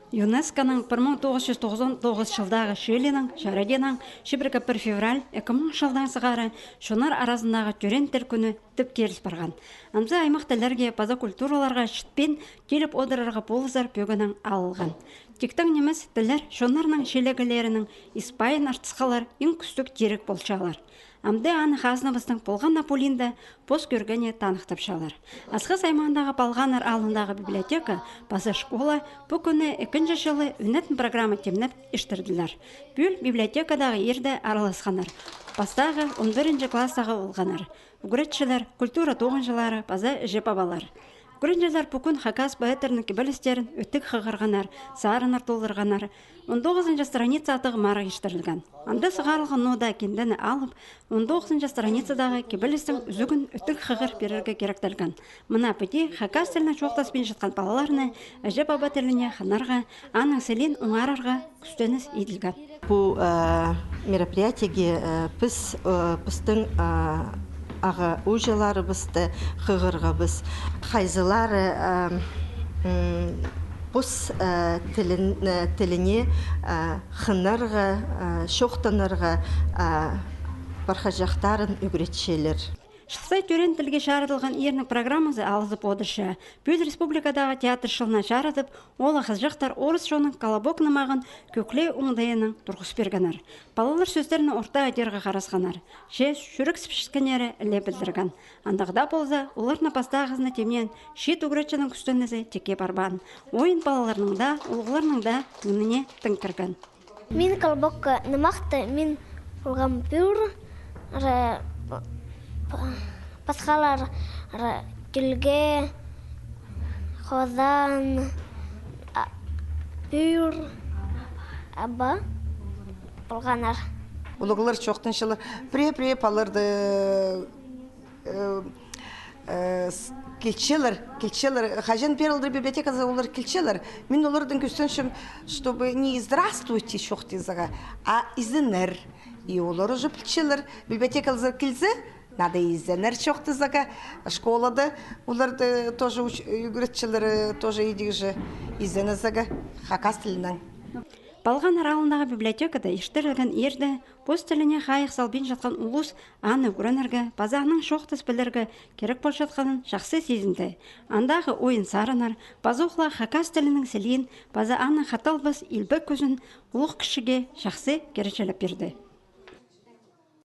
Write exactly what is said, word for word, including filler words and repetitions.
ЮНЕСКО-ның пір муң тоғыс чӱс тоғызон тоғыс чылдағы чыылиинаң чарадиинаң чибіргі пір февраль ікі муң чылдаң сығара чоннар аразындағы тӧреен тіл кӱні тіп киліс парған. Анзы аймах тіллерге паза культураларға чітпин киліп одырарға полызар пӧгінең алылған. Тиктең нимес, тіллер чоннарның чилеглерінің ис-пайын артысхалар иң кӱстіг тиріг полчалар. Амды аны хазнабыстың полған на полиинда пос кӧргеніне таныхтапчалар. Асхыс аймағындағы Палғаннар аалындағы библиотека паза школа пу кӱні ікінҷі чылы ӱнетін программа тимнеп иртірділер. Пӱӱл библиотекадағы иирде араласханнар пастағы он пірінҷі класстағы олғаннар, ӱгретчілер, культура тоғынҷылары паза іҷе-пабалар. Ӱгренҷілер пу кӱн хакас поэттернің кибелістерін ӧтік хығырғаннар, сарыннар толдырғаннар. Он тоғызынҷы страница атығ марығ иртірілген. Анда сығарылған нода киндені алып, он тоғызынҷы страницадағы кибелістің ӱзігін ӧтік хығыр пирерге киректелген. Мына піди хакас тілінең чоохтаспин чатхан палаларны іҷе-паба тіліне хынарға, аның сілиин оңарарға кӱстеніс иділген. Пу, э, мероприятиеге, э, піс, э, пістің, э, аға-ууҷаларыбысты хығырғабыс. Хайзылары, э, м, пос, э, тілін, э, тіліне, э, хынарға, э, чоохтанарға, э, пархаҷахтарын ӱгретчелер. Чылзай тӧреен тілге чарыдылған иирнің программазы алызып одырча. Пӱӱл республикадағы театр чылына чарыдып, оолах хызыҷахтар орыс чонның «Колобок» нымағын кӧгле оңдайынаң турғыс пиргеннер. Палалар сӧстерні орта адирға харасханнар. Че чӱрексіпчеткеннері ле пілдірген. Андағ даа полза, оларны пастағызына тимнеен чиит ӱгретчінің кӱстенізі тикке парбаан. Ойын палаларның даа, улуғларның даа кӧңніне тың кірген. Мин «Колобокка» нымахты мин полғам пӱӱр, ра-, па-, пасхалар ра-, тӱлге, хозан, а, пӱӱр, аба полғаннар. Улуғлар чоохтанчалар, пірее-пірее палаларды э, э, с-, килчелер, килчелер. Хаҷан пеер алдыр библиотеказар олар килчелер, мин олардаң кӱстенчем, чтобы не «здравствуйте» чоохтазарға, а «изеннер». И олар уже пілчелер, библиотекалар килзе, надо «изеннер» чоохтазарға, школада оларды тоже уч-, ӱгретчелер, э, тоже идӧк же изеннезерге хакас тілінең. Палғаннар аалындағы библиотекада иртірілген иирде пос тіліне хайығ салбин чатхан улус аны ӱгренерге паза аның чоохтас пілерге кирек полчатханын чахсы сизінді. Андағы ойын-сарыннар пазох ла хакас тілінің сілиин паза аның хаталбас илбек кӱзін улуғ-кічіге чахсы киречілеп пирді.